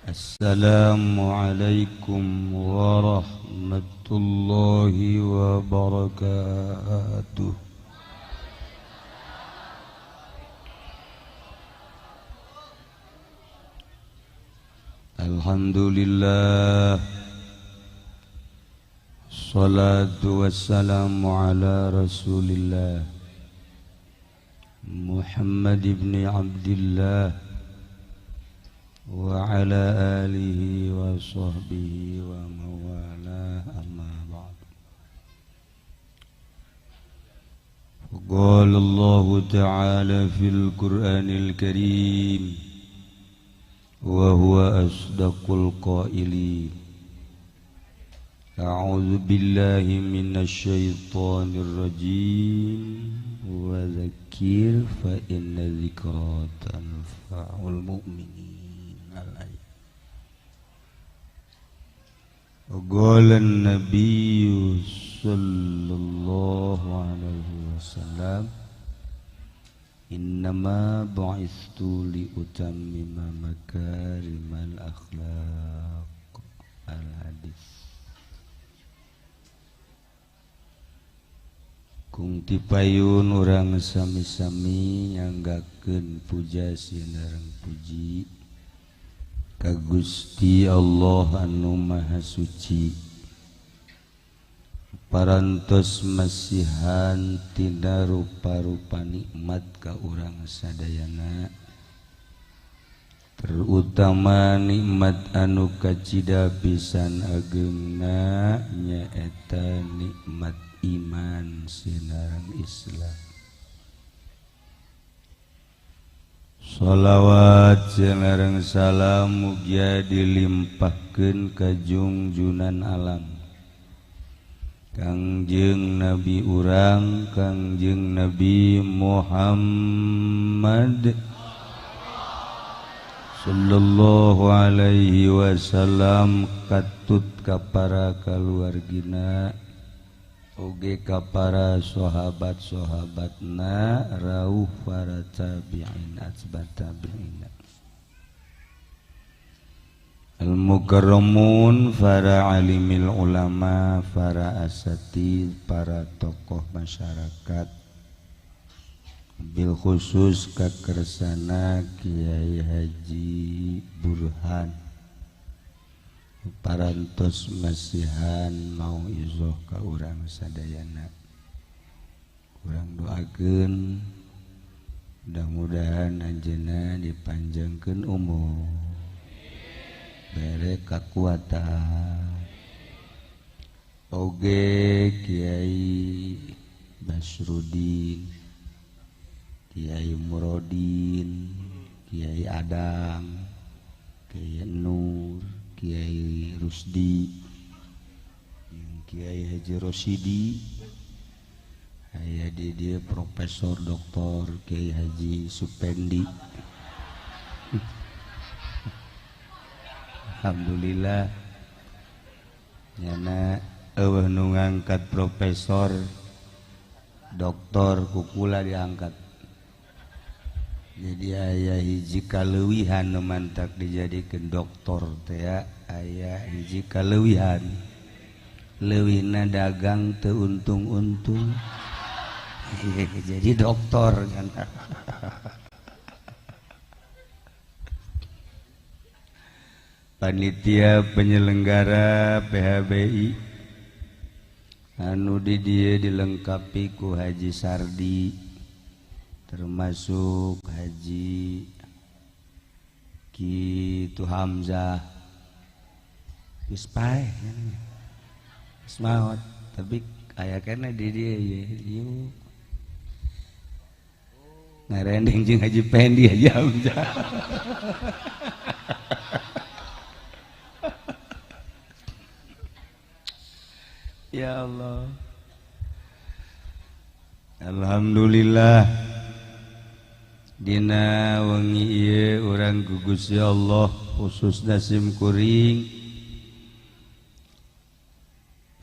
Assalamualaikum warahmatullahi wabarakatuh. Alhamdulillah, salatu wassalamu ala rasulillah Muhammad ibn Abdillah wa ala alihi wa sahbihi wa mawalah, amma ba'd. Qala Allah ta'ala fil Qur'anil Karim wa huwa asdaqul qailin. A'udzu billahi minasy syaithanir rajim. Wa dzakkir fa inna dzikra tanfa'ul mu'minin. Qala an-nabiy sallallahu alaihi wasallam, innama bu'istu li utammima makarimal akhlaq. Al-hadis. Kung tipayun urang sami-sami nyanggakeun puja sinareng puji ka Gusti Allah anu Maha Suci, parantos masihan tina rupa-rupa nikmat ka urang sadayana, terutama nikmat anu kacida pisan ageungna nyaeta nikmat iman sinareng Islam. Shalawat sinareng salam mugia dilimpahkeun ka jungjunan alam Kangjeng Nabi urang, Kangjeng Nabi Muhammad sallallahu alaihi wasallam, katut ka para kaluargina oge ka para sahabat-sahabatna, rauh para tabi'in atba tabi'in, al-mukarramun, para alimil ulama, para asatid, para tokoh masyarakat, bil khusus kakersana Kiai Haji Burhan, parantos masihan mau izoh ka urang sadayana. Urang doakeun mudah-mudahan anjeunna dipanjangkeun umur, bere kakuatan. Oge Kiai Basrudin, Kiai Murodin, Kiai Adang, Kiai Nur, Kiai Rusdi, Kiai Haji Rosidi, aya di dia Profesor Doktor Kiai Haji Supendi. Alhamdulillah nyana eueuh nu ngangkat profesor doktor kukula diangkat. Jadi aya hiji kaleuwihan nu mantak dijadikeun doktor teh, aya hiji kaleuwihan leuwihna dagang teu untung-untung jadi doktor kan. Panitia penyelenggara PHBI anu di dieu dilengkapi ku Haji Sardi, termasuk Haji Kitu Hamzah, geus paeh geus maot, tapi aya keneh di dieu ieu ngarendeng jeung Haji Pendi Haji Hamzah. Ya Allah, alhamdulillah dina wengi ieu urang ku Gusti Allah khususna sim kuring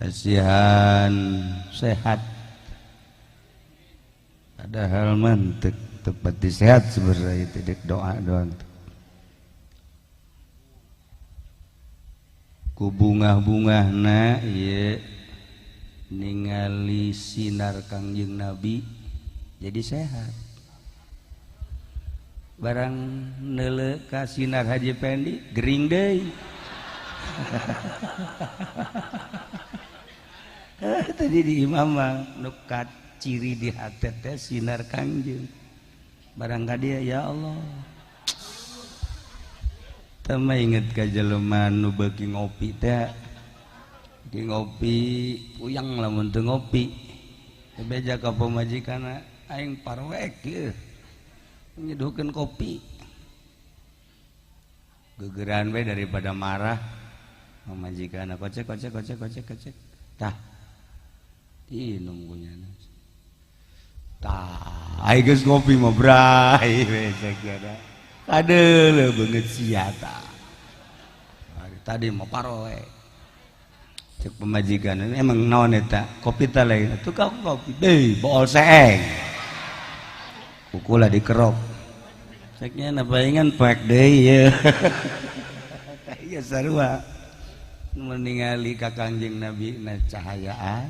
pasihan sehat, padahal mantek tepati sehat sebenarnya tidak doa doang. Ku bungah-bungahna ieu ningali sinar Kangjeng Nabi jadi sehat. Barang neuleuh ka sinar Haji Pendi gering deui. Tadi di imam mah nu kaciri di hate teh sinar Kangjeng. Barang ka dia ya Allah. Teu mah inget ka jelema nu beuki ngopi teh. Beuki ngopi puyeng lamun teu ngopi. Beja ka pamajikanna aing parwek ieu. Nyeduhkeun kopi. Gegeran we daripada marah pamajikanna kocek kocek kocek kocek kocek. Tah. Diinum ku nyana. Tah, ai geus ngopi mah bray we cek ada. Kadeuleuh beungeut sia tah. Tadi mah paroe. Cek pamajikan emang naon eta? Kopi teh lain. Tukang kopi deui bool seeng. Pukul dikerok. Ceknya na palingan poek deui ye. Ieu sarua. Meningali ka Kangjeng Nabi na cahayaan,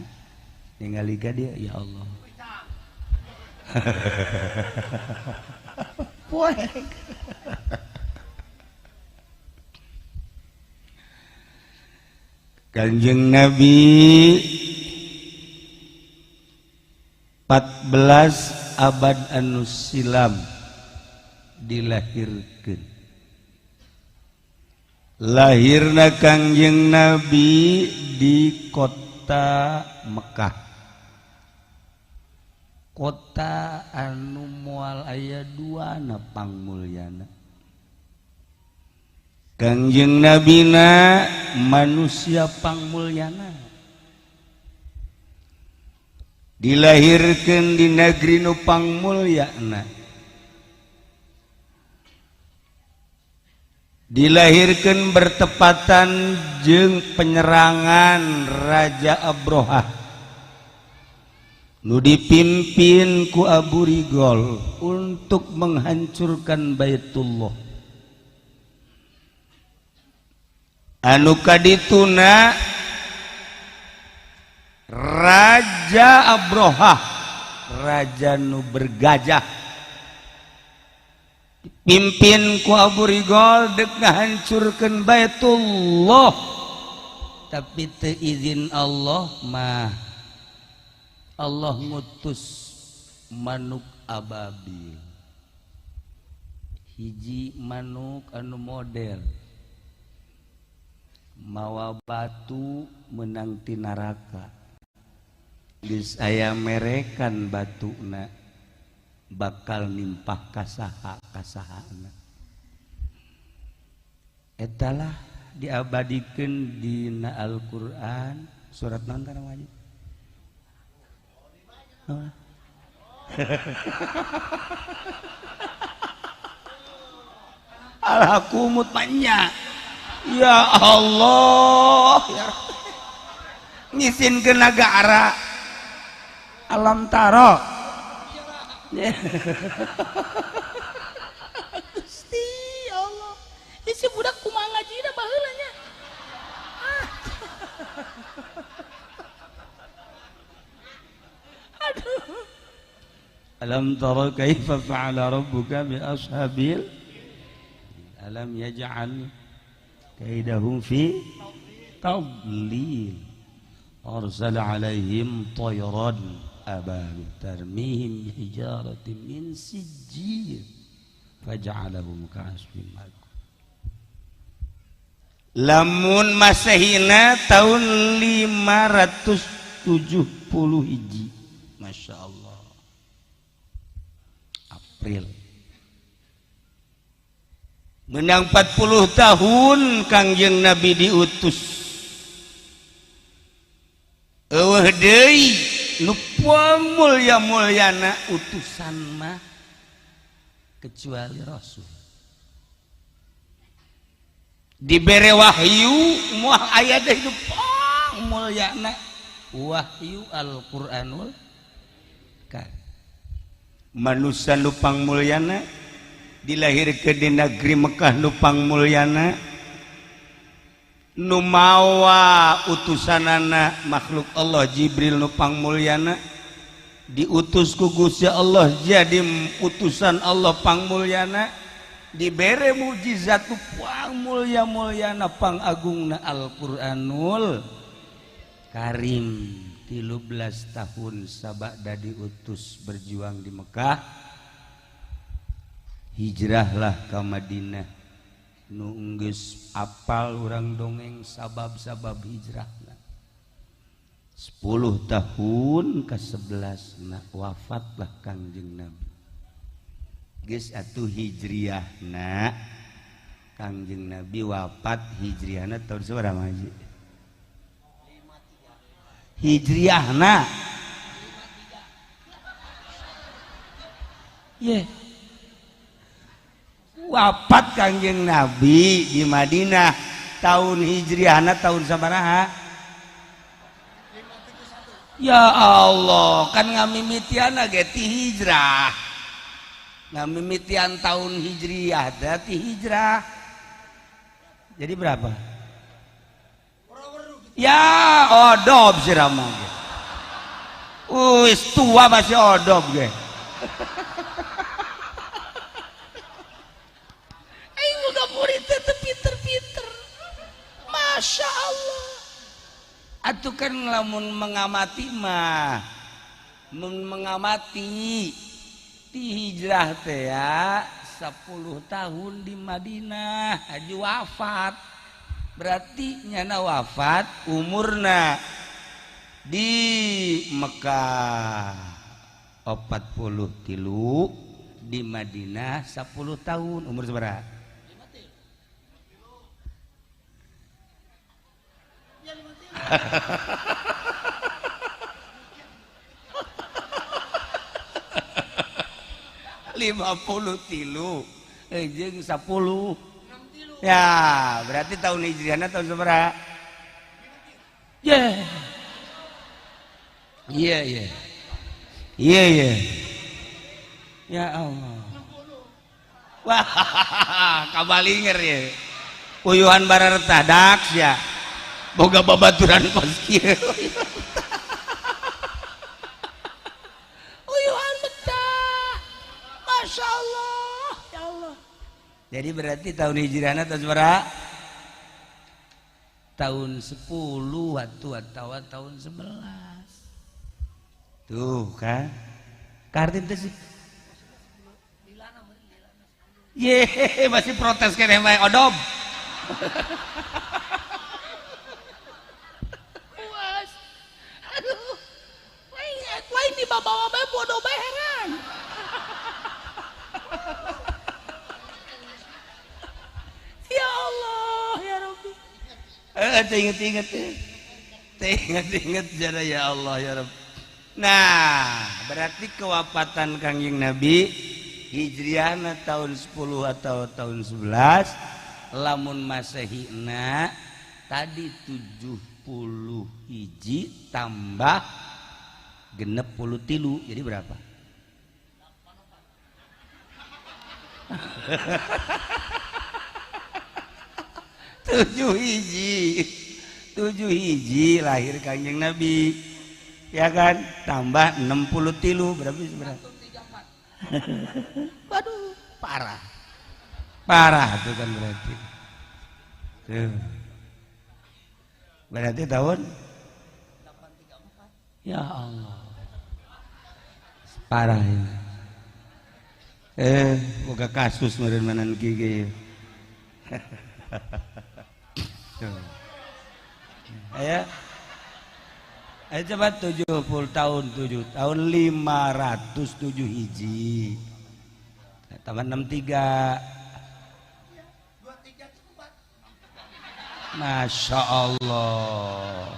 ningali ka dia ya Allah. Poek. Kanjeng Nabi 14 abad anu silam dilahirkeun. Lahirna Kangjeng Nabi di kota Mekah. Kota anu moal aya duana pangmulyana. Kangjeng Nabina manusia pangmulyana. Dilahirkeun di negeri nu pangmulyana. Dilahirkeun bertepatan jeung penyerangan Raja Abrohah nu dipimpin ku Abu Rigol untuk menghancurkan Baitullah. Anu kadituna Raja Abrohah, raja nu bergajah, pimpin ku Abu Rigol dek ngahancurkeun Baitullah, tapi teu izin Allah mah. Allah ngutus manuk ababil, hiji manuk anu model mawa batu menang ti neraka. Geus aya merekan batuna bakal nimpah kasaha kasahana. Etalah diabadikeun dina Al-Qur'an surat naon kana wajib? Alhakumut manya. Ya Allah, ya ngisinkeun nagara alam taro. Gusti Allah, isi budak kumaha ngajina baheula nya. Aduh. Alam tara kaifa fa'ala rabbuka bi ashabil alam yaj'al kaidahum fi tadlil arsala alaihim tayran ababil tarmihim bihijaratin min sijil faj'alahum ka'asfin ma'kul. Lamun masehina tahun 570 hiji, Masya Allah, April menang 40 tahun Kangjeng Nabi diutus. Eueuh deui nu mulya-mulyana utusan mah kecuali Rasul. Dibere wahyu moal aya deui nu mulyana wahyu Al-Qur'anul Karim. Manusia nu pangmulyana dilahirkeun di negeri Mekah nu pangmulyana, Nu mawa utusanana makhluk Allah Jibril nu pangmulyana diutus ku Gusti Allah jadi utusan Allah pangmulyana dibere mukjizat nu pangmulya-mulyana pangagungna Al-Qur'anul Karim. 13 tahun sabada diutus berjuang di Mekah, hijrahlah ke Madinah. Nu geus apal urang dongeng sabab-sabab hijrahna. 10 tahun ke 11 na wafatlah Kangjeng Nabi. Geus atuh hijriahna Kangjeng Nabi wafat hijriahna tahun sabaraha haji? Hijriahna ye wafat Kangjeng Nabi di Madinah tahun hijriahna tahun sabaraha? Ya Allah, kan ngamimitianna ge ti hijrah. Ngamimitian tahun hijriah ti hijrah. Jadi berapa? Ya odob si Rama ge. Wis tua masih odob ge. Aing boga murid teh pinter-pinter. Masya Allah. Atuh kan lamun mengamati mah, mun mengamati ti hijrah teh ya 10 tahun di Madinah haji wafat. Berarti nyana wafat umurna di Mekah 43, di Madinah 10 tahun. Umur seberapa? 53 jeung 10. Ya, berarti tahun hijriahna tahun sabaraha? Yeah. Iya, iya. Iya, iya. Ya Allah. Wah, kabalinger ya. Uyuhan barareta daks ya. Boga babaturan kos kieu. Uyuhan betah. Masya Allah, ya Allah. Jadi berarti tahun hijriahna tahun sabaraha? Tahun 10 atau tahun 11. Tuh kan. Kartin teh sih. Ye, masih protes keneh bae odob. Puas. Aduh. Lain dibawa bae bodoh bae heran. Ya Allah, ya Rabbi. Inget-inget. Inget-inget jara ya Allah ya Rabbi. Nah, berarti kewafatan Kangjeng Nabi hijriahna tahun 10 atau tahun 11, lamun masehina tadi 70 hiji tambah 63, jadi berapa? 7 hiji, 7 hiji lahir Kangjeng Nabi, ya kan? Tambah 63 berapa sebenarnya? Waduh, parah, parah itu kan berarti. Tuh. Berarti tahun 834. Ya Allah, parah ini. Boga kasus meureun manan gigi. Tuh. Ayo. Ayo coba 70 tahun, 7 tahun 507 hiji. Tambah 63. Masya Allah.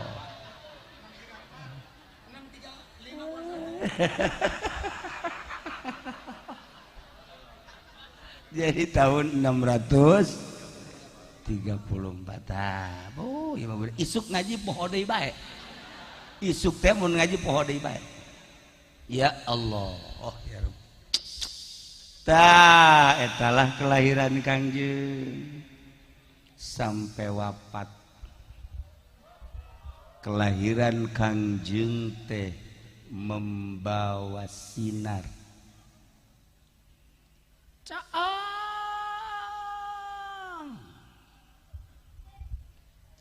Jadi tahun 634. Oh, ya isuk ngaji poho deui bae. Isuk teh mun ngaji poho deui bae. Ya Allah, oh ya Rabb. Tah etalah kelahiran Kangjeng sampai wafat. Kelahiran Kangjeng teh membawa sinar. Caang.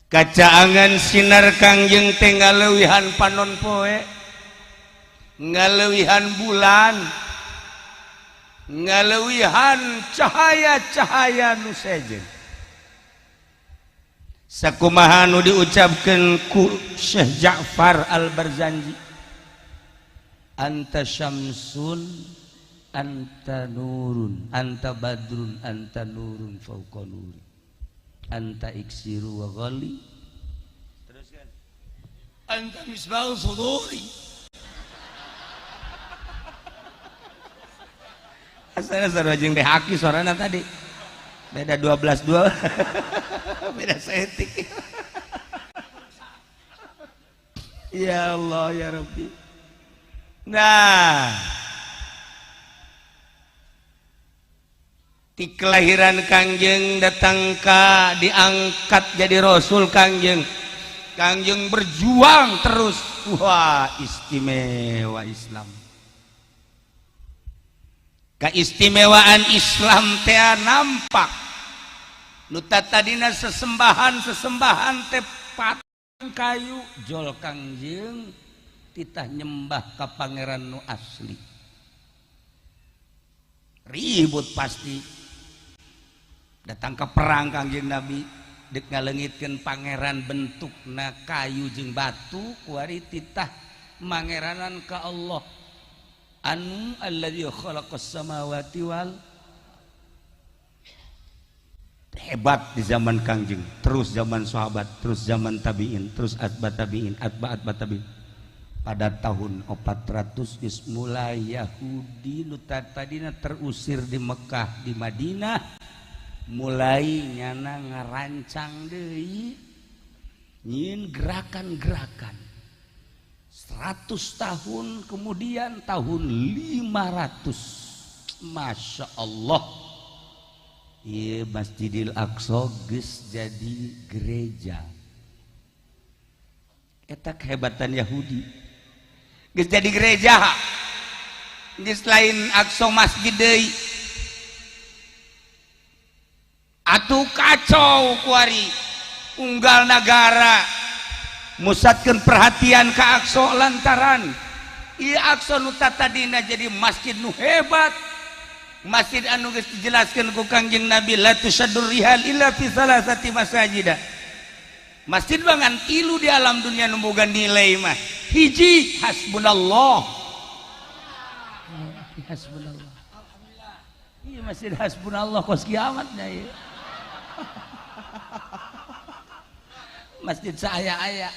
Kacaangan sinar Kangjeng teh ngaleuwihan panon poe, ngaleuwihan bulan, ngaleuwihan cahaya-cahaya nu sejen. Sakumaha nu diucapkeun ku Syekh Ja'far Al-Barzanji, anta syamsun anta nurun anta badrun anta nurun fauqa nuri anta iksiru wa ghali, teruskan, anta misbahul suduri. Asana sarua jeung teh haki sorana tadi beda 12-2 beda setik. Ya Allah ya Rabbi. Nah, di kelahiran Kangjeng datang ka diangkat jadi Rasul Kangjeng. Kangjeng berjuang terus. Wah, istimewa Islam. Keistimewaan Islam teh nampak. Nu tadina sesembahan-sesembahan teh patung kayu jol Kangjeng titah nyembah ka pangeran nu asli. Ribut pasti. Datang ke perang Kangjeng Nabi dek ngalengitkeun pangeran bentukna kayu jeung batu kuari titah mangeranan ka Allah anu alladzi khalaqas samawati wal. Hebat di zaman Kangjeng, terus zaman sahabat, terus zaman tabiin, terus atba tabiin, atba atba tabiin. Pada tahun 400 geus mulai Yahudi nu tadina terusir di Mekah, di Madinah, mulai nyana ngarancang deui nyieun gerakan-gerakan. 100 tahun kemudian tahun 500, Masya Allah, ieu Masjidil Aqsa geus jadi gereja. Eta kehebatan Yahudi, geus jadi gereja, geus lain Aqsa masjid deui. Atuh kacau kuari unggal nagara musatkeun perhatian ka Aqsa lantaran ieu Aqsa nu tadina jadi masjid nu hebat, masjid anu geus dijelaskeun ku Kangjeng Nabi la tusaddur rihal illa fi salasati masajida. Masjid bangan tilu di alam dunia nu boga nilai mah. Hiji hasbunallah. Hasbunallah. Alhamdulillah. Ieu masjid hasbunallah kos kiamatnya ieu. Masjid saaya-aya.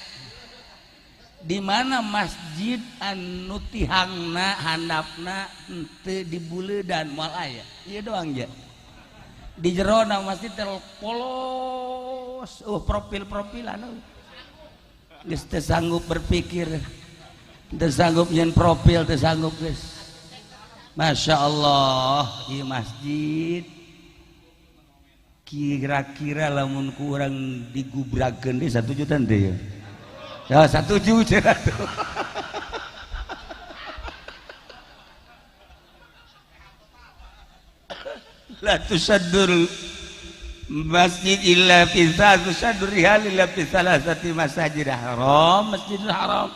Di mana masjid anu tihangna handapna henteu dibuleudan moal aya. Ieu doang je. Di jerona masjid polos, profil-profilan. Geus teu sanggup berpikir, teu sanggup nyeun profil, teu sanggup geus. Masya Allah, ieu masjid kira-kira lamun kurang digubrakeun deui 1 juta teh ya. Ya 1 juta tuh. La tusaddur masjid illa fi tusaddur rihal illa fi salasati masajid haram, Masjidil Haram,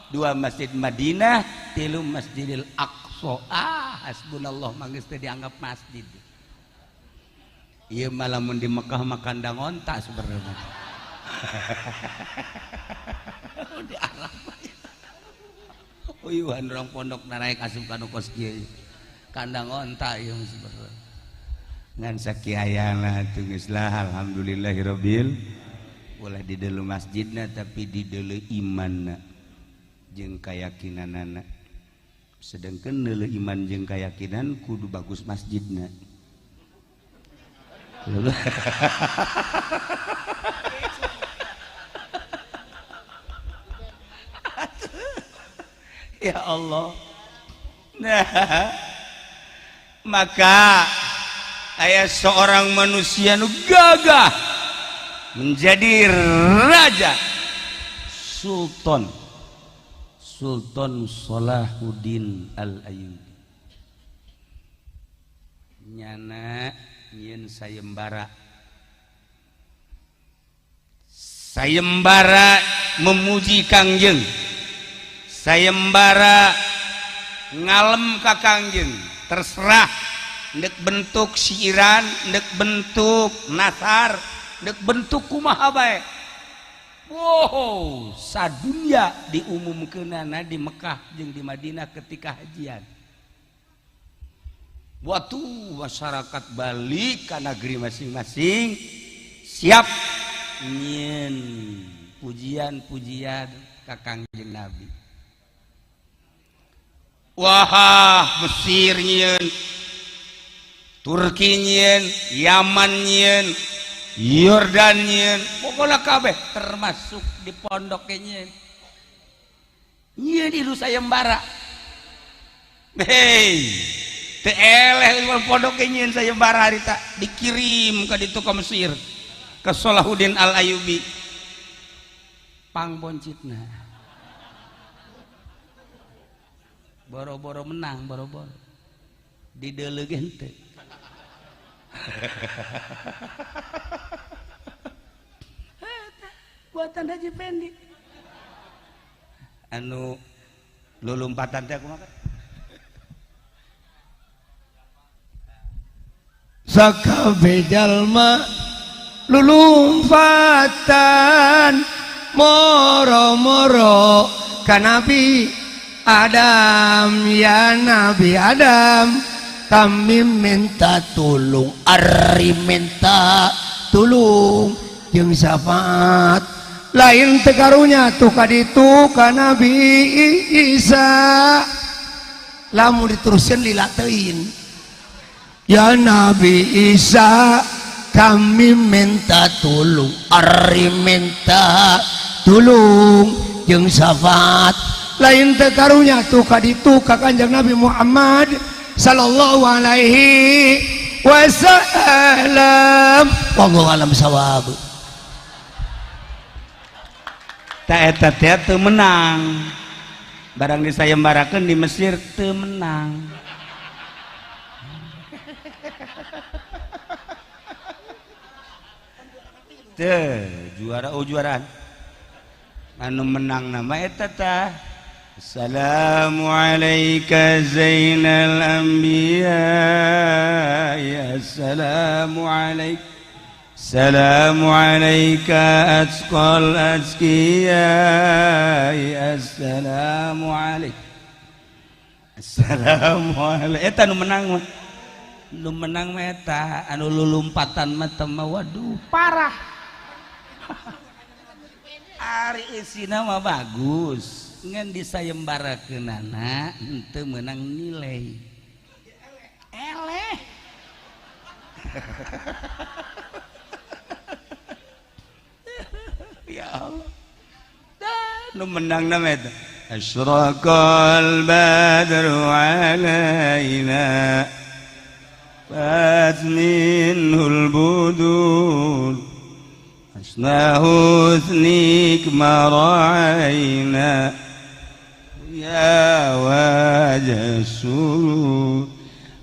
2 masjid Madinah, 3 Masjidil Aqsa. Ah, hasbunallah manggeus teh dianggap masjid. Ieu mah lamun di Mekah mah kandang onta sebenarnya. Di Arab. Uyuhan urang pondok naraek asup ka nu kos kieu. Kandang onta ieu sebenarnya. Ngan sakiayana atuh geus lah alhamdulillahirabbil. Ulah di deuleu masjidna tapi di deuleu imanna jeung kayakinanana. Sedangkan deuleu iman jeung kayakinan kudu bagus masjidna. Ya Allah. Nah, maka aya seorang manusia nu gagah menjadi raja, Sultan Sultan Salahuddin Al-Ayyubi. Nyana nyieun sayembara. Sayembara memuji Kangjeng. Sayembara ngalem ka Kangjeng. Terserah ndek bentuk siiran, ndek bentuk nasar, ndek bentuk kumaha bae. Wow, sadunya diumumkeunana di Mekah jeung di Madinah ketika hajian. Waktu masyarakat balik ke negeri masing-masing siap nyieun pujian-pujian ka Kangjeng Nabi. Wah, Mesir nyieun, Turki nyieun, Yaman nyieun, Yordan nyieun, pokoknya kabeh termasuk di pondok nyieun. Nyieun ieu sayembara. Hei, teu eleh pondok nyieun sayembara harita dikirim ka ditu ka Mesir, ke Salahuddin Al-Ayyubi. Pang boncitna. Boro-boro menang, boro-boro. Dideuleuh henteu. Buatan Haji Pendi. Anu lulumpatan teh kumaha? Sakabeh jalma lulumpatan moro-moro ka Nabi Adam, ya Nabi Adam, kami minta tulung, ari minta tulung jeung syafaat lain teu karunya tuh ka ditu ka Nabi Isa. Lamun diteruskeun lila teuing. Ya Nabi Isa, kami minta tulung, ari minta tulung jeung syafaat lain teu karunya tuh ka ditu ka Kanjeng Nabi Muhammad sallallahu alaihi wasallam. Wallahu alam sawab. Ta eta teh teu menang. Barang disayembarakeun di Mesir teu menang. Teu juara oh juaraan. Anu menang nama eta tah. Assalamualaikum zainal anbiya, ya assalamualaikum. Assalamualaikum atqal azkiya, ya assalamualaikum. Assalamualaikum. Eta nu menang mah. Nu menang mah eta anu lulumpatan mah teh mah waduh parah. Ari eusina mah bagus. Ngan disayembarakeunana henteu meunang nilai. Eleh. Ya Allah. Nu menang nama eta. Asyraqal badru alaina fatminhul budur asna husnik mara'aina ya wajah surur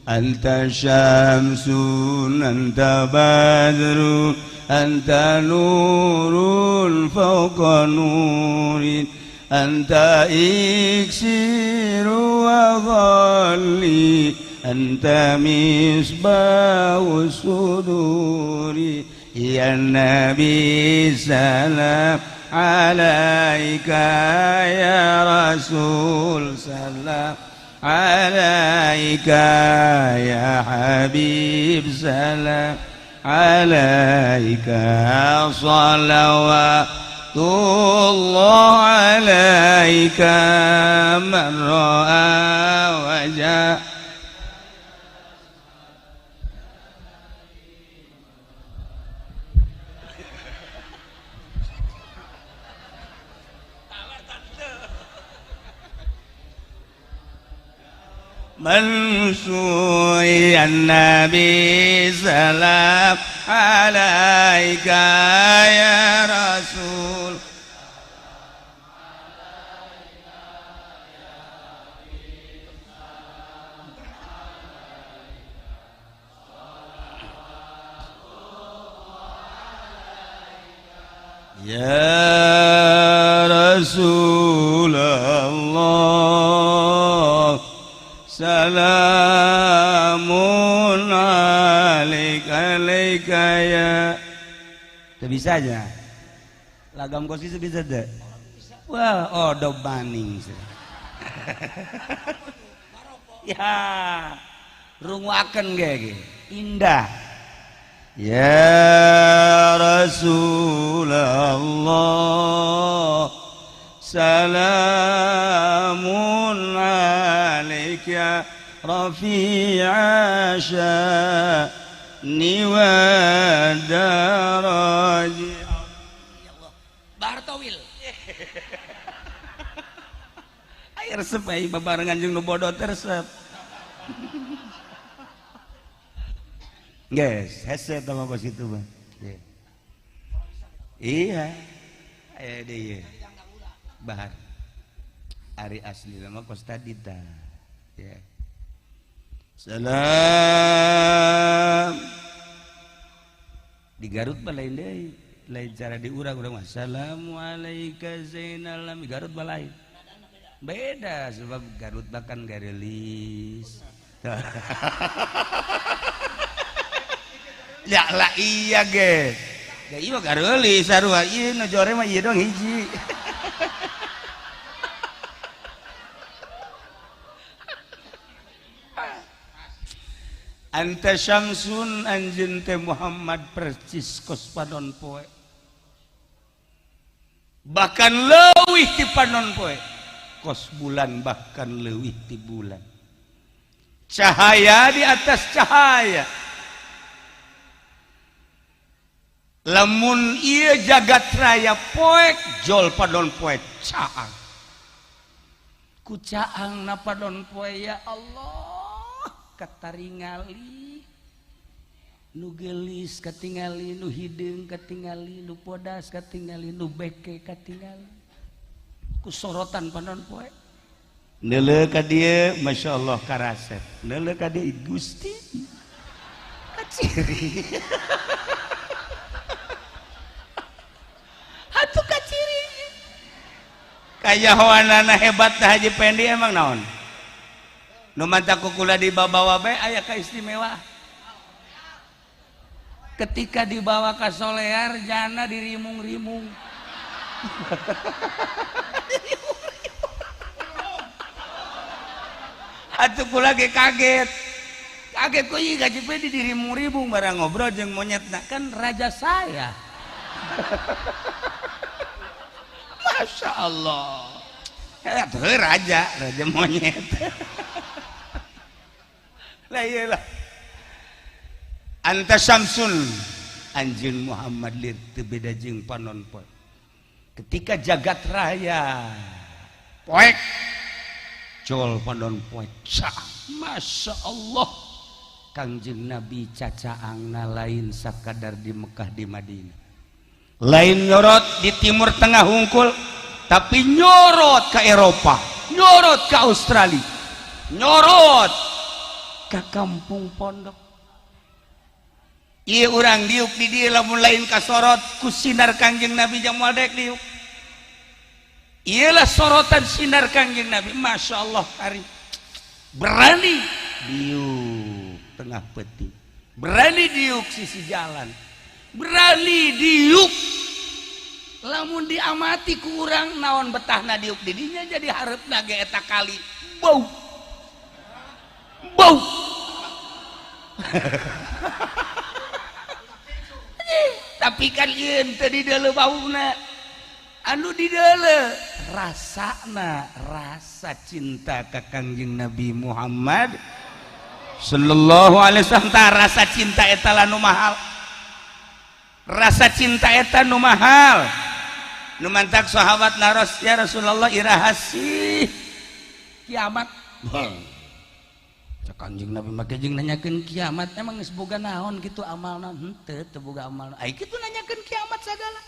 anta syamsun anta badrun anta nurun fawqa nurin anta iksiru wa dhalli anta misbahu suduri ya nabi salam alaika ya rasul salam alaika ya habib salam alaika salawatullah alaika man ra'a wajah. Mansur ya Nabi salam alaika ya Rasul. Ya Rasulullah salamun alaika alaika ya. Teu bisa aja. Lagam kos itu bisa deh. Wah, odo baning. Ya, runguaken ge indah. Ya Rasulullah salamun alaika rafi'a sya'ni wa daraji. Bartowil. Ayo resep ayo babarengan jeung nu bodoh teh resep. Guys, hese tama kos kitu mah. Iya. Aya deui. Bahar. Ari asli mah kos tadi tah. Ya. Salam. Di Garut mah lain deui. Lain cara di urang urang mah assalamualaika zainal alamin. Garut mah lain. Beda sebab Garut bahkan garelis. Ya lah iya ge. Ya iya garelis sarua ieu nu jore mah ieu doang hiji. Anta syamsun anjeun teh Muhammad percis kos panon poe. Bahkan leuwih ti panon poe. Kos bulan bahkan leuwih ti bulan. Cahaya di atas cahaya. Lamun ieu jagat raya poek jol panon poe caang. Ku caang na panon poe ya Allah kataringali nu geulis katingali nu hideung katingali nu podas katingali nu beke katingali ku sorotan panon poe. Neuleuh ka dieu masyaallah karasep. Neuleuh ka dieu Gusti kaciri. Atuh kaciri. Kayahoanana hebat tah Haji Pendi emang naon? Nu mantak kukula dibawa bae aya kaistimewa. Ketika dibawa ka Solear jana dirimung-rimung. Atuh kula ge kaget. Kaget kok ieu Haji Pendi dirimung-rimung barang ngobrol jeung monyetna kan raja saya. Masya Allah, raja, raja monyet. Lah iyalah. Anta syamsun anjeun Muhammad lir teu beda jeung panon poe. Ketika jagat raya poek jol panon poe cah. Masya Allah. Kangjeng Nabi cacaangna lain sakadar di Mekah di Madinah. Lain nyorot di Timur Tengah hungkul, tapi nyorot ke Eropa, nyorot ke Australia, nyorot ke kampung pondok. Ieu urang diuk di dieu lamun lain kasorot ku sinar Kangjeng Nabi jang moal daek diuk. Ieulah sorotan sinar Kangjeng Nabi, Masya Allah hari berani diuk tengah peti, berani diuk sisi jalan, berani diuk. Lamun diamati ku urang naon betahna diuk didinya jadi hareupna ge eta kali bau bau. Tapi kan ieu teu di deuleu bauna, anu di deuleu rasana rasa cinta ka Kangjeng Nabi Muhammad sallallahu alaihi wasallam. Rasa cinta eta lah nu mahal, rasa cinta eta nu mahal. Nu mantak sahabat naros ya Rasulullah iraha sih kiamat. Cek Kanjeng Nabi make jeung nanyakeun kiamat emang geus boga naon kitu amalna? Henteu, teu boga amalna. Ai kitu nanyakeun kiamat sagala.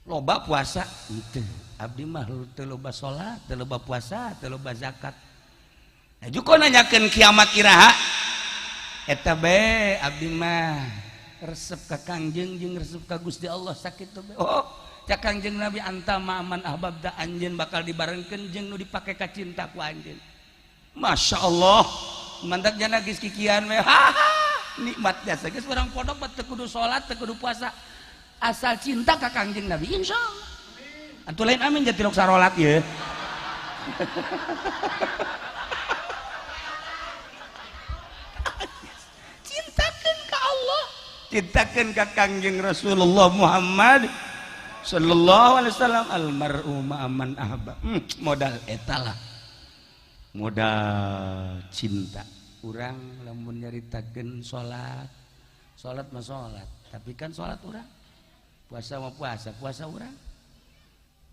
Loba puasa henteu, abdi mah teu loba salat, teu loba puasa, teu loba zakat. Nah juko nanyakeun kiamat iraha? Eta bae abdi mah Resep ka Kangjeng jeung resep ka Gusti Allah sakitu bae. Oh, cak Kangjeng Nabi anta ma'aman ahbabta, anjeun bakal dibarengkeun jeung nu dipake ka cinta ku anjeun. Masya Allah, mantak jana geus kikian we. Nikmat jasa geus urang pondok mah teu kudu salat, teu kudu puasa. Asal cinta ka Kangjeng Nabi insyaallah. Atuh lain amin jadi rok sarolat ye. Cintakeun ka Allah, cintakeun ka Kangjeng Rasulullah Muhammad sallallahu alaihi wasallam. Almar'u ma'aman ahba. Modal eta lah. Modal cinta. Urang lamun nyaritakeun salat, salat mah salat, tapi kan salat urang. Puasa mah puasa, puasa urang.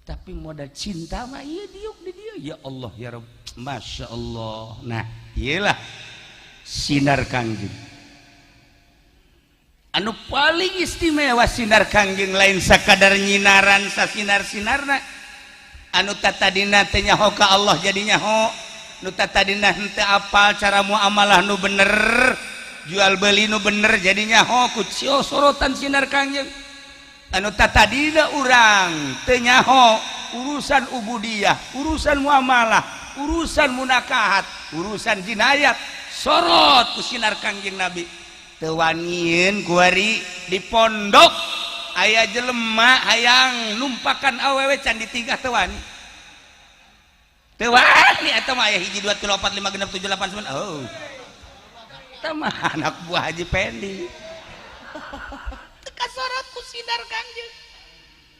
Tapi modal cinta mah ieu diuk di dieu. Ya Allah ya Rabb, Masya Allah. Nah, iyalah sinar Kangjeng. Anu paling istimewa sinar Kangjeng lain sakadar nyinaran sasinar-sinarna. Anu tatadina teh nyaho ka Allah jadi nyaho. Nu tatadina henteu apal cara muamalah nu bener, jual beli nu bener jadi nyaho ku sorotan sinar Kangjeng. Anu tatadina urang teu nyaho urusan ubudiyah, urusan muamalah, urusan munakahat, urusan jinayat, sorot ku sinar Kangjeng Nabi. Teu wanieun kuari di pondok aya jelema hayang numpakan awewe can ditigah teu wani. Teu wani eta mah aya 1 2 3 4 5 6 7 8 9. Oh. Eta mah anak buah Haji Pendi. Kasorot ku sinar Kangjeng.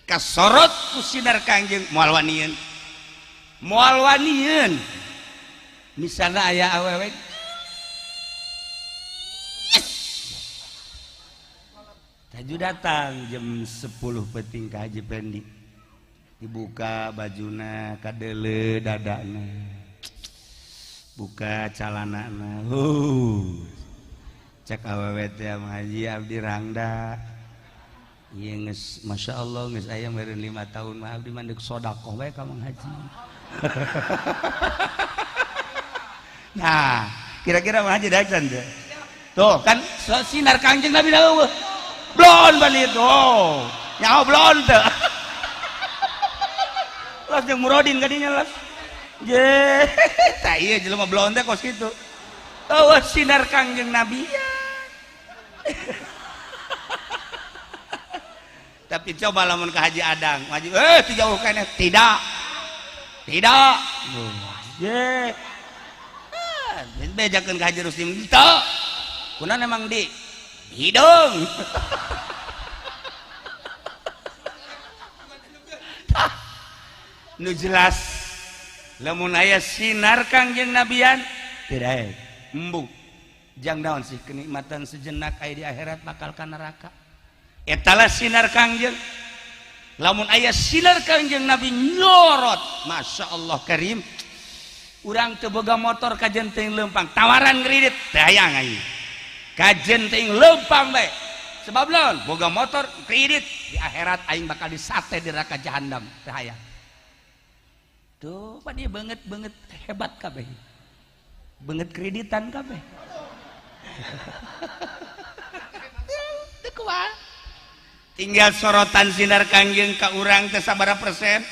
Kasorot ku sinar Kangjeng moal wanieun. Moal wanieun. Misalna aya awewe taju datang jam 10 peting ka Haji Pendi. Dibuka bajuna kadele dadana. Buka calanana. Cek awewe teh Haji abdi rangda. Iya geus Masya Allah geus aya meureun 5 tahun mah abdi mah deuk sedekah bae ka Mang Haji. Nah, kira-kira Mang Haji daek teh. Tuh kan sinar Kangjeng Nabi eueuh. Blon bali tuh. Nyaho blon teh. Las jeung murodin kadinya las. Je, tah ieu jelema blon teh kos kitu. Eueuh sinar Kangjeng Nabi. Tapi coba lamun ke Haji Adang, Haji dijauh keneh, tidak. Tidak. Ye. Bejakeun ka Haji Rusdim teu. Kunaon emang di hidung. Nu jelas lamun aya sinar Kangjeng Nabian tidak embung. Jang naon sih kenikmatan sejenak aya di akhirat bakal ka neraka. Etalah sinar Kangjeng. Lamun aya sinar Kangjeng Nabi nyorot, Masya Allah Karim. Urang teu boga motor kajen teuing leumpang, tawaran kredit teu hayang aing. Kajen teuing leumpang bae. Sebab laon boga motor kredit di akhirat aing bakal disate di neraka jahanam teu hayang. Tuh, pan ieu beungeut-beungeut hebat kabeh. Beungeut kreditan kabeh. Teu kuat. Tinggal sorotan sinar Kangjeng ka urang teh sabaraha persen?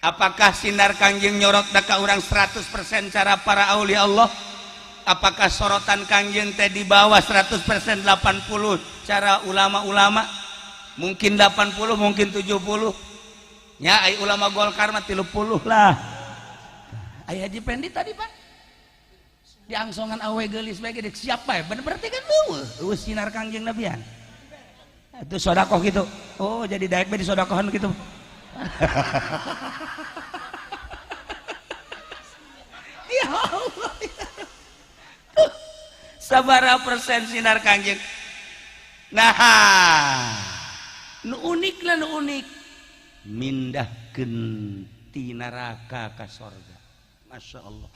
Apakah sinar Kangjeng nyorot da ka urang 100% cara para aulia Allah? Apakah sorotan Kangjeng teh di bawah 100% 80 cara ulama-ulama? Mungkin 80, mungkin 70. Nya ai ulama Golkar mah 30 lah. Ai Haji Pendi tadi Pak diangsongan awe geulis bae gede siapa ya? Bener berarti kan eueuh, eueuh sinar Kangjeng Nabian. Itu sodakoh gitu. Oh, jadi daek bae disodakohan gitu. Ya Allah. Sabaraha persen sinar Kangjeng. Nah, nu unik lah nu unik. Mindahkeun ti neraka ka sorga. Masya Allah.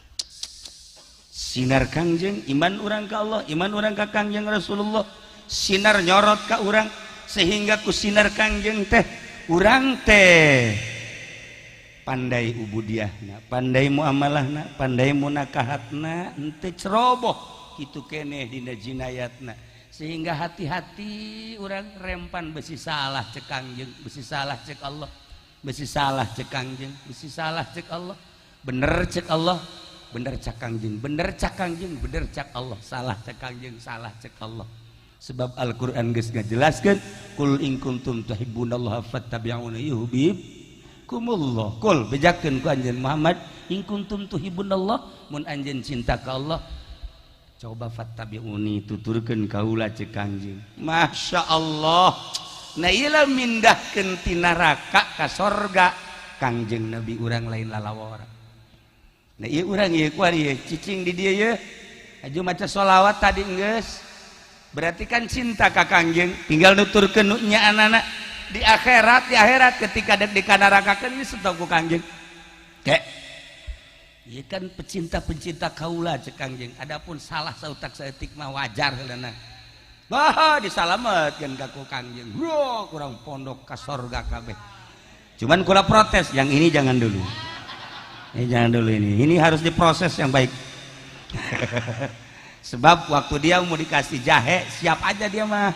Sinar Kangjeng, iman urang ka Allah, iman urang ka Kangjeng Rasulullah. Sinar nyorot ka urang sehingga ku sinar Kangjeng teh urang teh pandai ubudiahna, pandai muamalahna, pandai munakahatna, henteu ceroboh kitu keneh dina jinayatna. Sehingga hati-hati orang rempan besi salah cek Kangjeng, besi salah cek Allah, besi salah cek Kangjeng, besi salah cek Allah, bener cek Allah, bener cek Kangjeng, bener cek Kangjeng, bener cek Allah, salah cek Kangjeng, salah cek Allah. Sebab Al-Qur'an geus ngajelaskeun kul in kuntum tuhibbunallaha fattabi'uni yuhibbukumullah. Kul bejakeun ku anjeun Muhammad in kuntum tuhibbunallah, mun anjeun cinta ka Allah coba fattabi'uni tuturkeun kaula cek Kangjeng. Masya Allah. Nah ieu mindahkeun ti neraka ka sorga. Kangjeng Nabi urang lain lalawara. Nah ieu urang ieu kuari ieu cicing di dieu ye. Aju maca sholawat tadi geus. Berarti kan cinta ka Kangjeng, tinggal nuturkeun nu nya anak di akhirat ketika dek dikanarakakeun geus ku Kangjeng. Kek ieu kan pecinta-pencinta kaula cek Kangjeng. Adapun salah sautak saeutik mah wajar heulana. Bah disalametkeun ka ku Kangjeng. Bro, kurang pondok ka sorga kabeh. Cuman kula protes, yang ini jangan dulu. Ini jangan dulu ini. Ini harus diproses yang baik. Sebab waktu dia mau dikasih jahe, siap aja dia mah.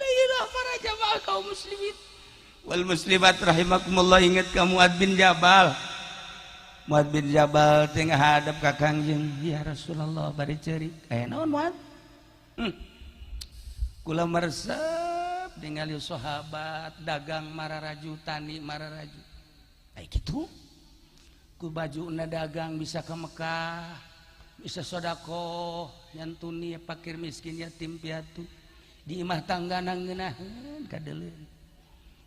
La para jamaah kaum muslimin wal muslimat rahimakumullah, ingat kamu Mu'adz bin Jabal. Mu'adz bin Jabal teh ngadep ka Kangjeng, ya Rasulullah bari ceurik. Naon Mu'adz? Kula meresep ningali sahabat dagang mararaju, tani mararaju. Ai kitu? Ku bajuna dagang bisa ke Mekah, bisa sodakoh, nyantuni fakir miskin yatim piatu. Di imah tangga ngeunaheun kadeuleun.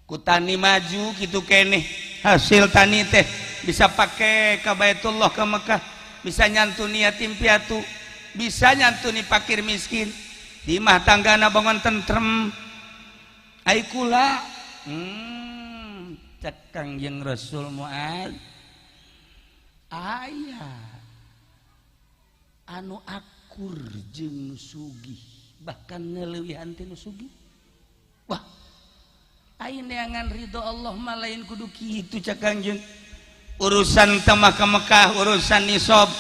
Ku tani maju kitu keneh, hasil tani teh bisa pake ka Baitullah ke Mekah, bisa nyantuni yatim piatu, bisa nyantuni fakir miskin. Di imah tanggana bangun tentrem. Ai kula cek Kangjeng Rasul Mu'adz aya anu akur jeung nu sugih, bahkan ngeleuwihan ti nu sugih. Wah, ai neangan ridho Allah mah lain kudu kitu cek Kangjeng. Urusan tamah ka Mekah, urusan nisab,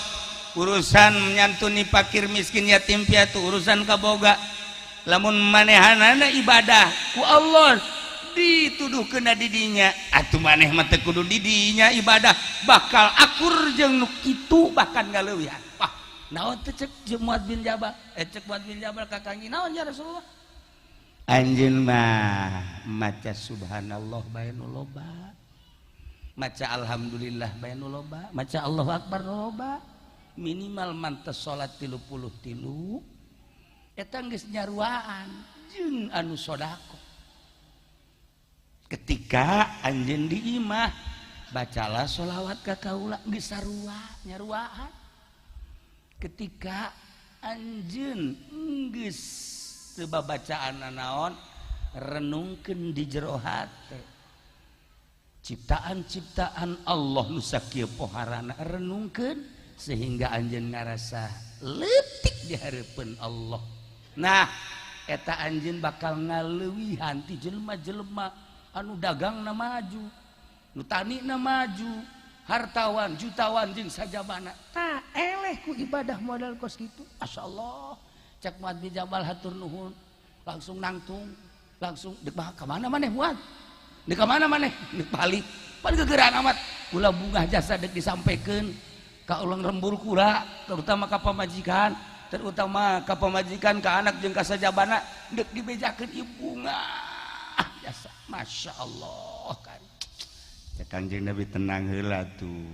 urusan menyantuni fakir miskin yatim piatu, urusan kaboga. Lamun manehanana ibadah ku Allah dituduh kena didinya, atuh maneh mah teu kudu didinya ibadah bakal akur jeung nu kitu bahkan ngaleuwihan. Wah, naon teh cek Mu'adz bin Jabal? Cek Mu'adz bin Jabal ka Kangjeng, naon ya Rasulullah? Anjeun mah maca subhanallah bae nu loba, maca alhamdulillah bae nu loba, maca Allahu akbar nu loba, minimal mantes salat 33 eta geus nyaruaan jeung anu sedekah. Ketika anjeun di imah bacalah sholawat ka kaula geus sarua nyaruaan. Ketika anjeun geus teu babacaan naon, renungkeun di jero hate ciptaan-ciptaan Allah nu sakieu poharana, renungkeun sehingga anjeun ngarasa leutik di hareupeun Allah. Nah eta anjeun bakal ngaleuwihan ti jelema-jelema anu dagangna maju, nu tanina maju, hartawan, jutawan jeung sajabana. Tah eleh ku ibadah modal kos kitu. Masyaallah. Cek Mu'adz bin Jabal hatur nuhun, langsung nangtung, langsung dek ka mana maneh Mu'adz? Dek ka mana maneh? Dek balik. Pan gegeran amat. Kula bungah jasa dek disampaikan ka ulang rembur kula, terutama ka pamajikan, terutama ka pamajikan, ka anak jeung ka sajabana dek dibejakeun ieu bungah jasa. Masya Allah kan. Cek Kangjeng Nabi tenang heula tuh.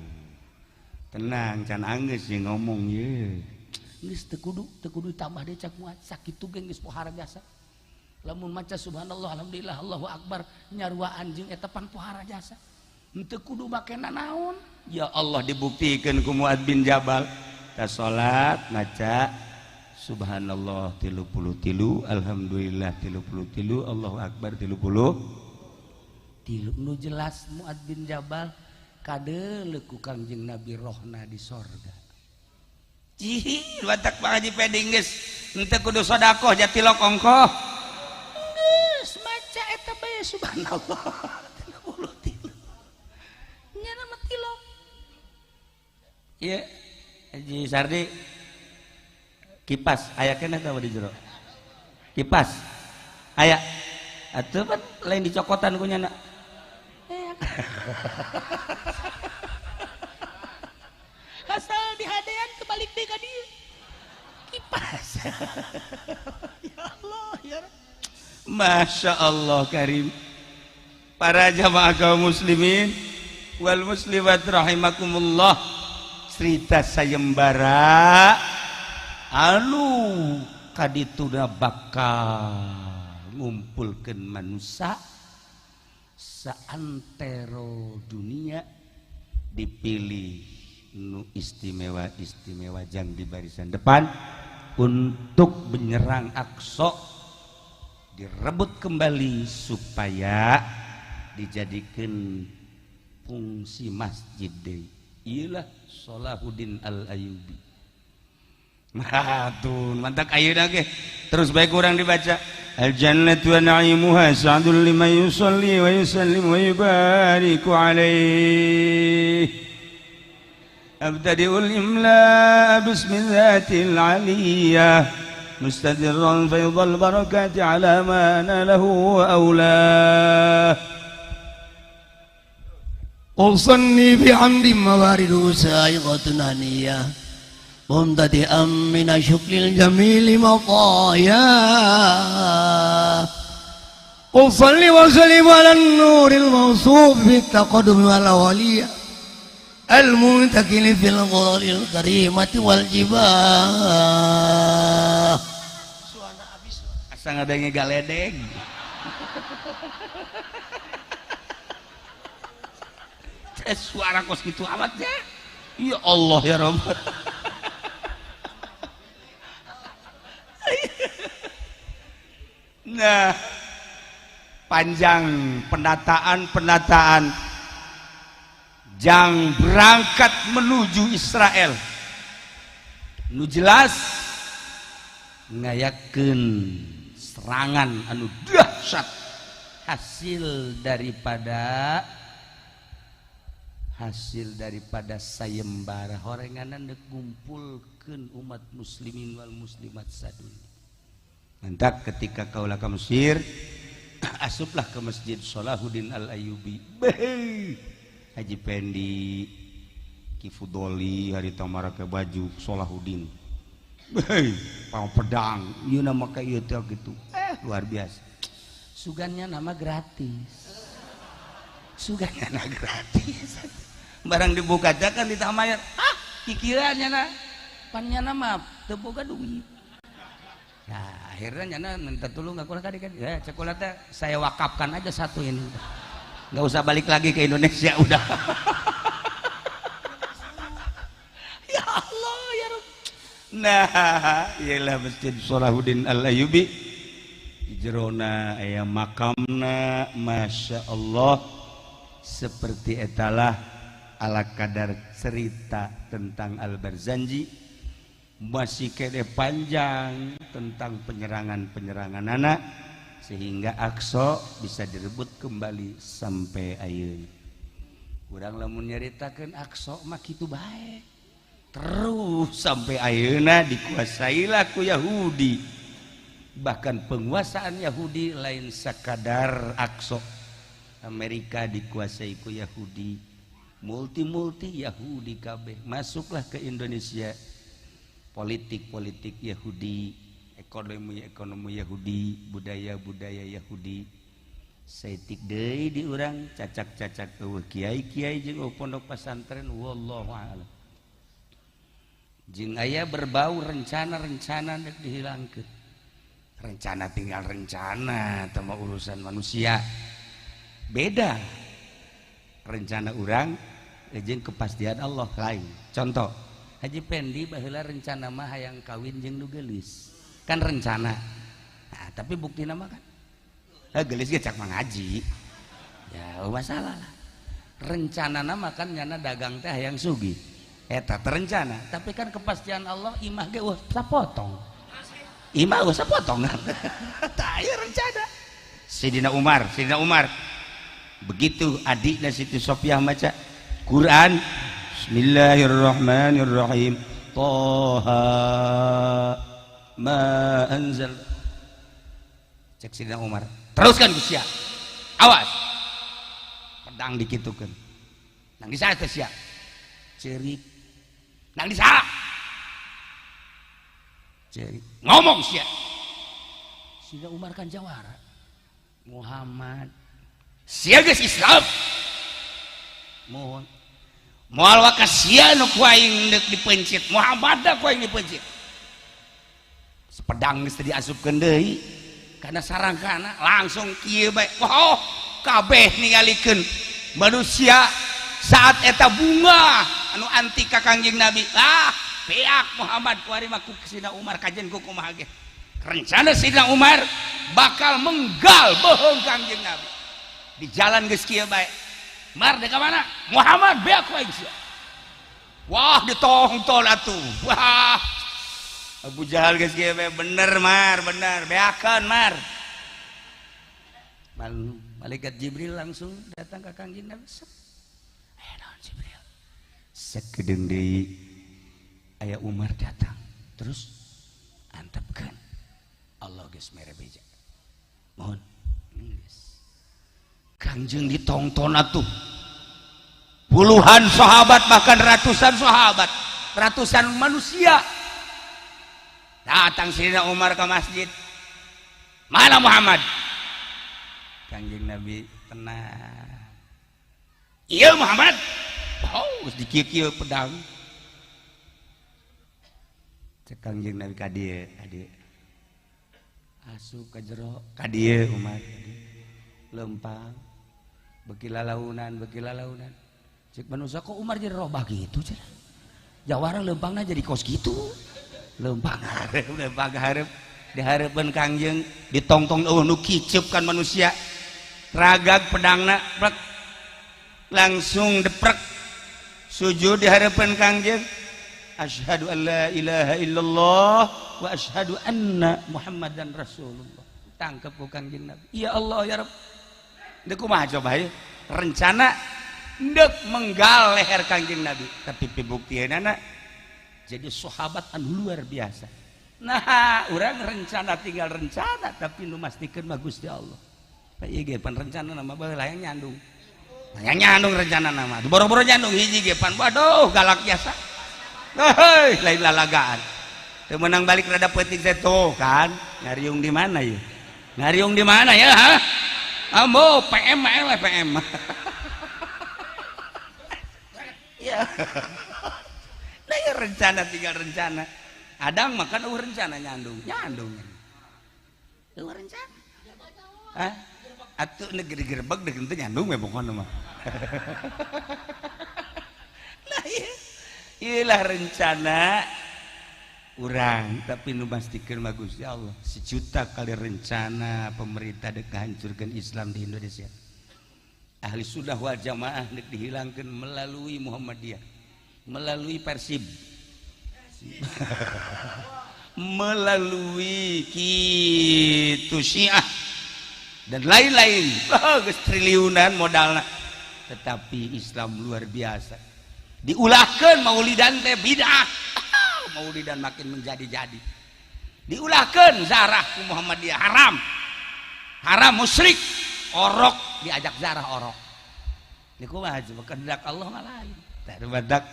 Tenang can anggeus ye ngomong ye. Geus teu kudu tambah deui cak Mu'adz, sakitu ge geus pohara jasa. Lamun maca subhanallah alhamdulillah Allahu akbar nyaruaan jeung eta pan pohara jasa. Henteu kudu make nanaon. Ya Allah dibuktikeun ku Mu'adz bin Jabal. Ta salat maca subhanallah 33, alhamdulillah 33, Allahu akbar 33. Nu jelas Mu'adz bin Jabal kadeuleu ku Kangjeng Nabi rohna di sorga. Cih, watak Pak Haji Peding geus henteu kudu sedekah jatilok ongkoh. Geus maca eta bae subhanallah 33. Nya mah tilok. Ieu Haji Sardi kipas aya keneh teh di jero kipas aya atuh pan lain dicokotan ku nyana asal dihadean kebalik deui ka dieu kipas. Ya Allah ya Masya Allah karim. Para jamaah kaum muslimin wal muslimat rahimakumullah, cerita sayembara anu kadituna bakal ngumpulkeun manusia saantero dunia dipilih nu istimewa-istimewa jang di barisan depan untuk menyerang Aqsa, direbut kembali supaya dijadikan fungsi masjid deui. Iyalah Salahuddin Al-Ayyubi. Mahatun mantak ayeuna ge terus baik kurang dibaca. Al-jannatu wa na'imuha sa'dul liman yusalli wa yusallim wa yubariku alaihi. Abtadi'ul imla bismi dzatil aliyah mustadirran faydal barakati ala ma nalahu wa aulah. Usanni bihamdi mawaridu sa'iqatun haniyah mumtadi'an min syukril jamili maqaya. Usalli wa sallim ala nuril mawsuf bit taqaddum wal awaliyah al-muntakil fil ghuril karimati wal jibah. Suana habis asa ngadenge galedeg. Suara kos gitu amat ya. Ya Allah ya Rabb. Nah, panjang pendataan-pendataan jang berangkat menuju Israel. Nu jelas ngayakeun serangan anu dahsyat hasil daripada sayembara horenganan dek ngumpulkeun umat muslimin wal muslimat sadunya. Mantak ketika kaula ka Mesir asuplah ke Masjid Salahuddin Al-Ayyubi. Haji Pendi Ki Fudoli hari tamara ke baju Salahuddin. Pang pedang ieu nama ka ieu teh kitu. Luar biasa. Sugannya nama gratis. Sugannya nama gratis. Barang dibuka aja kan ditamayar. Ah, kikirannya na. Pannya nama teu boga duit. Nah, akhirnya nyana minta tolong aku lah kan. Ya, coklatnya saya wakafkan aja satu ini. Nggak usah balik lagi ke Indonesia udah. Ya Allah ya Rabb. Nah, iyalah Masjid Salahuddin Al-Ayyubi. Di jerona aya makamna, Masya Allah. Seperti etalah ala kadar cerita tentang Al-Barzanji masih kene panjang tentang penyerangan-penyerangan anak sehingga Aqsa bisa direbut kembali sampai ayeuna. Urang lamun nyaritakeun Aqsa mah kitu bae. Terus sampai ayeuna dikuasailah ku Yahudi. Bahkan penguasaan Yahudi lain sakadar Aqsa. Amerika dikuasai ku Yahudi, multi-multi Yahudi kabeh masuklah ke Indonesia. Politik-politik Yahudi, ekonomi-ekonomi Yahudi, budaya-budaya Yahudi. Saeutik deui di urang cacak-cacak eueuh kiai-kiai jeung pondok pesantren wallahu a'lam. Jeung aya berbau rencana-rencana rek dihilangkeun. Rencana tinggal rencana teu mah urusan manusia. Beda rencana urang jeung kepastian Allah lain. Contoh Haji Pendi baheula rencana mah hayang kawin jeung nu geulis. Kan rencana. Nah, tapi buktina mah kan geulis ge cak mangaji. Ya masalah lah. Rencanana mah kan nyana dagang teh hayang sugih. Eta terencana, tapi kan kepastian Allah imah ge eueuh sapotong. Imah eueuh sapotong. Tah ieu rencana. Sidina Umar begitu adikna Siti Sofiah maca Quran, Bismillahirrahmanirrahim. Toha ma anzal. Cek Sidina Umar, teruskan ku sia, awas pedang dikitukeun. Nang di saha teh sia? Ceurik. Nang di saha? Ceurik. Ngomong sia. Sidina Umar kan jawara. Muhammad, sia geus Islam. Mohon moal waka sia nu ku aing deuk dipencit. Muhammad da ku aing dipencit. Sepedang geus teu diasupkeun deui kana sarangkana, langsung kieu bae. Oh, kabeh ningalikeun manusia saat eta bunga anu anti ka Kangjeng Nabi. Ah, beak Muhammad kuari mah ku Sidina Umar kajen ku kumaha ge. Rencana Sidina Umar bakal menggal bohong Kangjeng Nabi. Di jalan geus kieu bae. Mar dek ka mana? Muhammad beak ku aing sia. Wah, ditongtol atuh. Wah. Abu Jahal geus kieu bae, bener Mar, bener. Beakeun Mar. Malaikat Jibril langsung datang ke Kangjeng Nabi. Aya naon Jibril? Sakedeung deui aya Umar datang. Terus antepkeun. Allah geus mere beja. Mohon. Geus. Kangjeng ditongton atuh. Puluhan sahabat, bahkan ratusan sahabat, ratusan manusia. Datang Sayyidina Umar ke masjid. Mana Muhammad? Kangjeng Nabi tenang. Iya Muhammad. Oh, geus dikieu-kieu pedang. Cek Kangjeng Nabi ka dieu, ka dieu. Asup ka jero, ka dieu Umar. Lempang. Beuki lalaunan, beuki lalaunan. Cek manusia kok Umar jadi robah gitu cenah. Jawara lempangna jadi kos gitu. Lempang hareup, lempang hareup. Dihareupeun Kangjeng, ditongtong eueuh nu kiceup kan manusia. Ragag pedangna plek. Langsung deprek. Sujud dihareupeun Kangjeng. Asyhadu an la ilaha illallah wa asyhadu anna Muhammadan Rasulullah. Tangkep ku Kangjeng Nabi. Ya Allah ya Rabb. Deuk kumaha coba ya? Rencana deuk menggal leher Kangjeng Nabi, tapi pibuktianana jadi sahabat anu luar biasa. Nah, urang rencana tinggal rencana, tapi nu mastikeun mah Gusti Allah. Ieu ge pan rencana nama baheula hayang nyandung. Hayang nyandung rencana nama. Boro-boro nyandung hiji ge pan waduh galak biasa. Heuh, lain lalagaan. Teu meunang balik rada peuting teh tuh kan. Ngariung di mana ya? Ngariung di mana ya, ha? Ambo PM mah PM. Ya. Nah, ya rencana tinggal rencana. Adang makan eueuh rencana nyandung, nyandung. Eueuh rencana. Hah? Atuh negeri gerbek deuk teu nyandung we pokona mah. Nah, iya. Iyalah rencana urang, tapi nu mastikeun mah Gusti Allah. Sejuta kali rencana pemerintah dek ngahancurkeun Islam di Indonesia. Ahli Sunnah wal Jamaah dek dihilangkeun melalui Muhammadiyah, melalui Persib, melalui kitu Syiah dan lain-lain. Oh, geus triliunan modalna. Tetapi Islam luar biasa. Diulahkeun maulidan teh bid'ah. Maulidan makin menjadi-jadi. Diulahkeun zarah ku Muhammadiyah haram. Haram musyrik. Orok diajak zarah orok. Niku mah kehendak Allah mah lain. Tah badak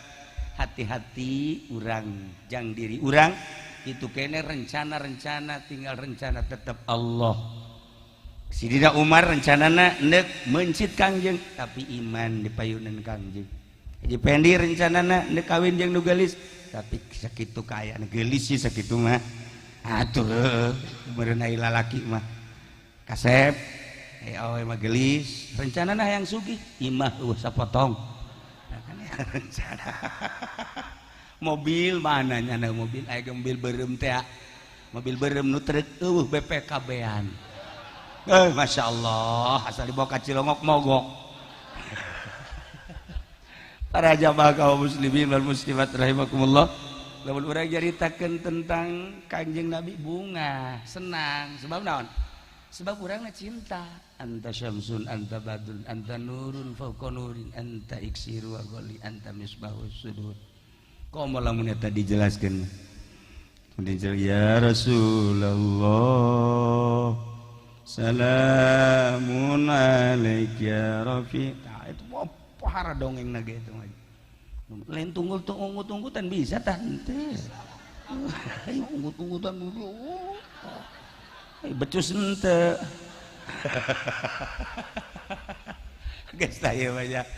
hati-hati urang jang diri urang itu kene rencana-rencana tinggal rencana tetap Allah. Sidina Umar rencanana neuk mencit Kangjeng tapi iman dipayunan Kangjeng. Haji Pendi rencanana neuk kawin jeung nu geulis tapi sakitu kaayaan geulis sih sakitu mah. Atuh meureun ai lalaki mah. Kasep awe mah geulis, rencanana hayang sugih, imah eueuh sapotong. Nah, kan ya, rencana. Mobil mana nyana mobil aya mobil beureum teh. Mobil beureum nu truk eueuh BPKB-an. Masya Allah, asal dibawa ka Cilongok mogok. Para jamaah kaum muslimin wal muslimat rahimakumullah. Lamun urang nyaritakeun tentang Kangjeng Nabi bunga, senang. Sebab naon? Sebab urangna cinta. Anta syamsun, anta badrun, anta nurun fauqa nurin, anta iksiru wa ghali, anta misbahus sudur. Komo lamun eta dijelaskeun. Ya Rasulullah salamun alaik ya Rafi. Nah, itu pohara dongeng na gitu. Lain tunggul tunggu-tunggutan bisa tah henteu. Ayo unggut-unggutan dulu. Becus henteu. Geus tah ieu mah nya.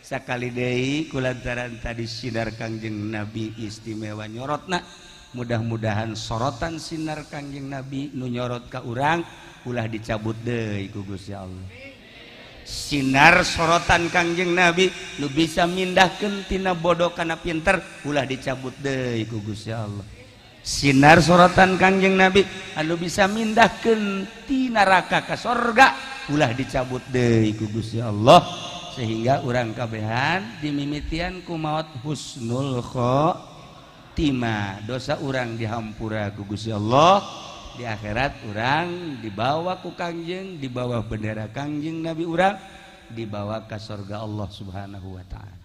Sakali deui kulantaran tadi sinar Kangjeng Nabi istimewa nyorotna. Mudah-mudahan sorotan sinar Kangjeng Nabi nu nyorot ka urang ulah dicabut deui ku Gusti Allah. Sinar sorotan Kangjeng Nabi nu bisa mindahkeun tina bodoh kana pinter ulah dicabut deui ku Gusti Allah. Sinar sorotan Kangjeng Nabi anu bisa mindahkeun ti neraka ka sorga ulah dicabut deui ku Gusti Allah, sehingga urang kabehan dimimitian ku maot husnul khotimah, dosa urang dihampura ku Gusti Allah, di akhirat urang dibawa ku Kangjeng, dibawa bendera Kangjeng Nabi urang dibawa ke surga Allah Subhanahu wa taala.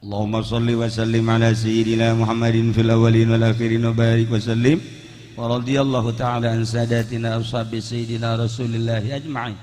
Allahumma shalli wa sallim ala sayyidina Muhammadin fil awwalin wal akhirin wa barik wa sallim wa radhiyallahu ta'ala an sadatina ashabi sayyidina Rasulillah ajma'in.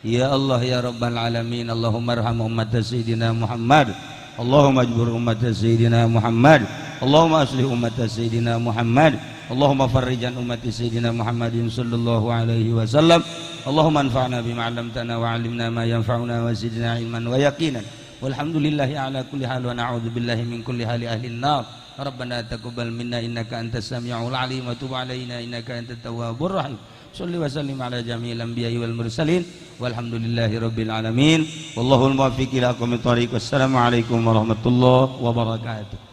Ya Allah ya rabbal alamin, Allahumma arham ummat sayyidina Muhammad, Allahumma ajbur ummat sayyidina Muhammad, Allahumma aslih ummat sayyidina Muhammad, Allahumma farrijan ummati sayyidina Muhammadin sallallahu alaihi wasallam. Allahumma anfa'na bima 'allamtana wa 'allimna ma yanfa'una wa zidna ilman wa yaqinan. Walhamdulillahi ala kulli hal wa na'udzu billahi min kulli hali ahli an-nar. Rabbana taqabbal minna innaka antas samiul 'alim wa tub 'alaina innaka antat tawwabur rahim. Shalli wa sallim ala jami'il anbiya'i wal mursalin. Walhamdulillahi rabbil alamin. Wallahul muwaffiq ila aqwamit thariq. Wassalamu alaikum warahmatullahi wabarakatuh.